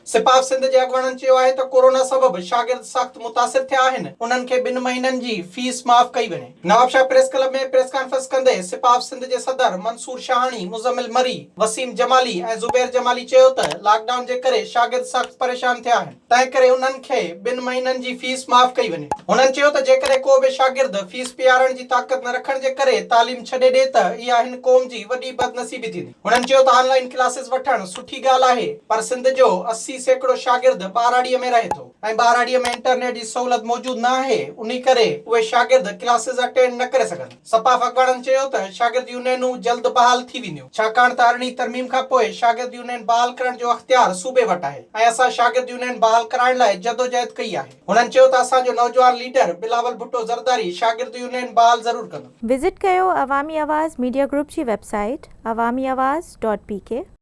سپاف سنڌ جي اڳواڻن چيو آهي ته ڪورونا سبب شاگرد سخت متاثر ٿيا آهن، انهن کي ٻن مهينن جي فيس معاف ڪئي وڃي. Nawabshah press club ۾ press conference ڪندي سپاف سنڌ جي صدر منصور شاهاڻي، مزمل مري، وسيم جمالي ۽ زبير جمالي چيو ته لاڪ ڊائون جي ڪري شاگرد سخت پريشان ٿيا آهن، تنهن ڪري انهن کي ٻن مهينن جي فيس معاف ڪئي وڃي. هنن چيو ته جيڪڏهن ڪو به شاگرد فيس پيارڻ جي طاقت نه رکڻ جي ڪري تعليم ڇڏي ڏي ته اها هن قوم جي وڏي بدنصيبي ٿيندي. هنن چيو ته آن لائين ڪلاسز وٺڻ سٺي ڳالهه آهي پر سنڌ جو 80% شاگرد ٻهراڙيء ۾ رهي ٿو ۽ ٻهراڙيء ۾ انٽرنيٽ جي سهولت موجود نه آهي انهي ڪري اهي شاگرد ڪلاسز اٽينڊ نه ڪري سگهن. سپاف اڳواڻن چيو ته شاگرد يونينون جلد بحال ٿي وينديون ڇاڪاڻ ته ارڙهين ترميم کانپوء شاگرد يونين بحال ڪرڻ جو اختيار صوبي وٽ آهي ۽ اسان شاگرد يونين بحال ڪرائڻ لاء جدوجهد ڪئي آهي. هنن چيو ته اسان جو نوجوان ليڊر بلاول ڀٽو زرداري شاگرد يونين بحال ضرور ڪندو. وزٽ ڪيو عوامي آواز ميڊيا گروپ جي website Awami Awaz dot P K.